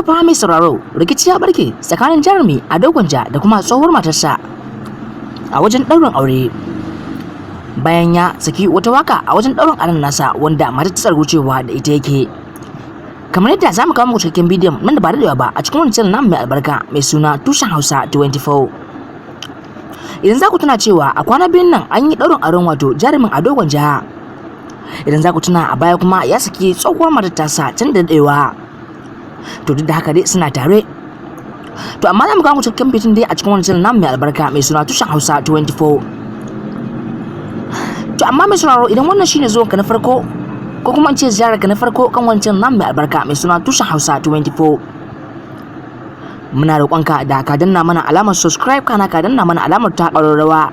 To fa mai sauraro, rikici ya barke tsakanin jarumi Ado Gwanja da kuma tsohuwar matarsa a wajen ɗaurin aure. Bayan ya saki wata waka a wajen ɗaurin auren nasa wanda matar ta tsargu cewa da ita yake. Kamar yadda za mu kawo muku cikakken bidiyon nan da ba daɗewa ba a cikin wani channel namu mai albarka mai suna Tushen Hausa 24. Idan za ku tuna cewa a kwana biyun nan an yi ɗaurin auren wato jarumin Ado Gwanja. Idan za ku tuna a baya kuma ya saki tsohuwar matar tasa can da daɗewa. To duk da haka dai suna tare. To amma za mu kawo muku cikakken bidiyon dai a cikin wani channel namu mai albarka mai suna Tushen Hausa 24. To amma mai sauraro, idan wannan shine zuwanka na farko ko kuma in ce ziyararka na farko kan wancan namu mai albarka mai suna Tushen Hausa 24, muna roƙonka da ka danna mana alamar subscribe, kana ka danna mana alamar ta ƙararrawa,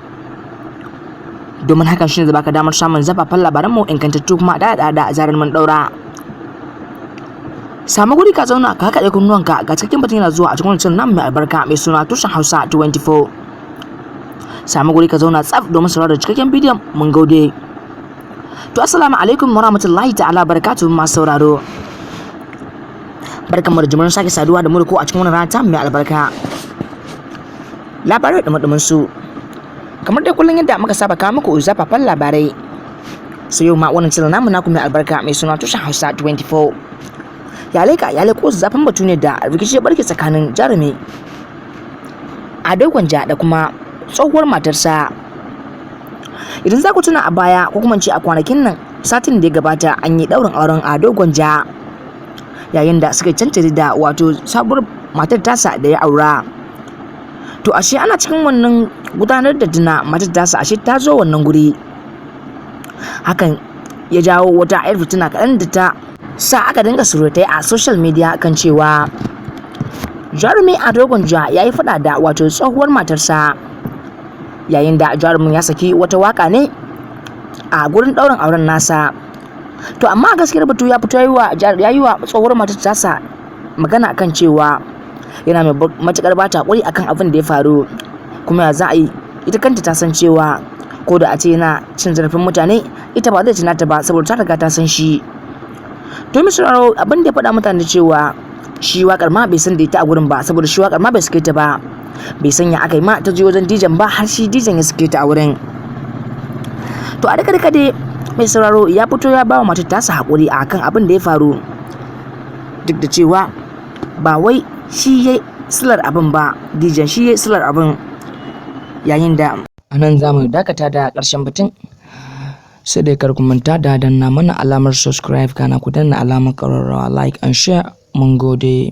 domin hakan shine zai baka damar samun zafafan labaran mu ingantattu kuma da da da zarar mun daura. Samu guri ka zauna ka kaɗe kunnuwanka, ga cikakken batun yana zuwa a cikin wancan namu mai albarka mai suna Tushen Hausa 24. Samu guri ka zauna tsaf domin sauraron cikakken bidiyon. Mun gode. To assalamu alaikum warahmatullahi ta'ala barakatuhu. Masu sauraro, barkanmu da jimirin sake saduwa da mu da ku a cikin wannan rana ta mai albarka. Labarai da dumin su, kamar dai kullum yadda muka saba kawo muku zafafan labarai, su yau ma wannan channel namu naku mai albarka mai suna Tushen Hausa 24 ya leka ya leko zafin batu ne da rikici ya barke tsakanin jarumi Ado Gwanja da kuma tsohuwar matarsa. Idan za ku tuna a baya ko kuma ce a kwanakin nan, satin da ya gabata, an yi daurin auren Ado Gwanja yayin da suka cancari da wato sabuwar matar tasa da ya aura. To ashe ana cikin wannan gudanar da dina, matar tasa ashe ta zo wannan guri. Hakan ya jawo wata 'yar fitina kaɗan da ta sa aka dinga surutai a social media kan cewa jarumi Ado Gwanja ya yi faɗa da wato tsohuwar matarsa yayin da jarumin ya saki wata waka ne a gurin ɗaurin auren nasa. To amma gaskiyar batu, ya fito ya yi wa tsohuwar matar tasa magana kan cewa yana mai matukar bata hakuri akan abin da ya faru, kuma ya za a yi, ita kanta ta san cewa ko da a ce yana cin zarafin mutane, ita ba zai ci nata ba saboda ta riga ta san shi. To mai sauraro, abin da ya faɗa mutane cewa shi wakar ma bai san da ita a gurin ba, saboda shi wakar ma bai sake ta ba, bai sanya aka yi ma ta je wajen dijan ba har shi dijan ya sake ta a wurin. To a duka duka dai, mai sauraro, ya fito ya ba wa matar tasa haƙuri a kan abin da ya faru, duk da cewa ba wai shi ya silar abin ba, dijan shi ya silar abin. Yayin da a nan za mu dakata da ƙarshen batun, sai dai kar ku manta da danna mana alamar subscribe, kana ku danna alamar ƙararrawa, like and share. Mun gode.